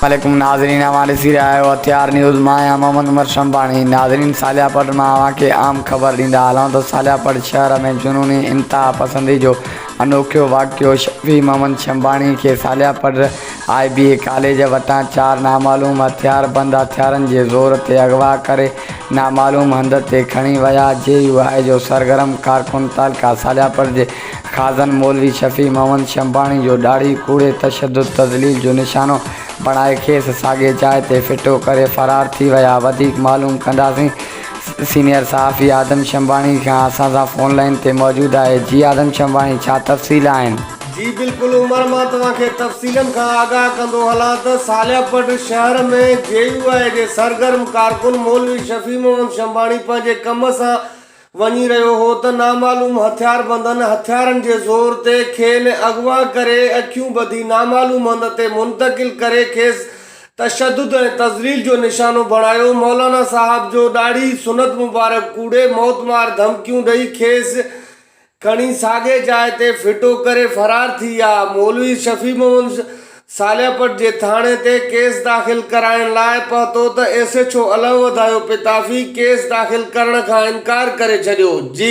عليڪم ناظرين اوهان ڏسي رهيا آهيو هٿيار نيوز مان آهيان محمد عمر شنباڻي ناظرين سالياپٽ مان اوهان کي عام خبر ڏيندا هلون ته سالياپٽ شهر ۾ جنوني انتها پسندي جو انوکيو واقعو شفيع محمد شنباڻي کي سالياپٽ آء بي اي ڪاليج وٽان چار نامعلوم هٿيار بند هٿيارن جي زور تي اغوا ڪري نامعلوم هنڌ تي کڻي ويا جي يو آء جو سرگرم ڪارڪن تعلقه سالياپٽ جي خازن مولوي شفيع محمد شنباڻي جو ڏاڙهي ڪوڙي تشدد تذليل جو نشانو بڻائي کيس ساڳي جاء تي ڦٽو ڪري فرار ٿي ويا وڌيڪ معلوم ڪنداسين سينيئر صحافي آدم شنباڻي کان اسان سان فون لائين تي موجود آهي جي آدم شنباڻي ڇا تفصيل آهن. جي بلڪل عمر مان توهان کي تفصيلن کان آگاهه ڪندو هلان ته صالح پڊ شهر ۾ جي يو آء جي سرگرم ڪارڪن مولوي شفيع محمد شنباڻي پنهنجي ڪم سان وڃي رهيو هو ته نامعلوم هٿياربندن هٿيارن جي زور تي کين اغوا ڪري اکيون ٻڌي نامعلوم هنڌ تي منتقل ڪري کيس تشدد ۽ تذليل جو نشانو بڻايو، مولانا صاحب جو ڏاڙهي سنت مبارڪ ڪوڙي موتمار ڌمڪيون ڏئي کيس کڻي ساڳي جاء تي ڦٽو ڪري فرار ٿي ويا. مولوي شفيع محمد صالح پٽ جي ٿاڻي تي ڪيس داخل ڪرائڻ لاء پهتو ته S H O Allahodhayo Pitafi case داخل ڪرڻ کان انڪار ڪري ڇڏيو. جي.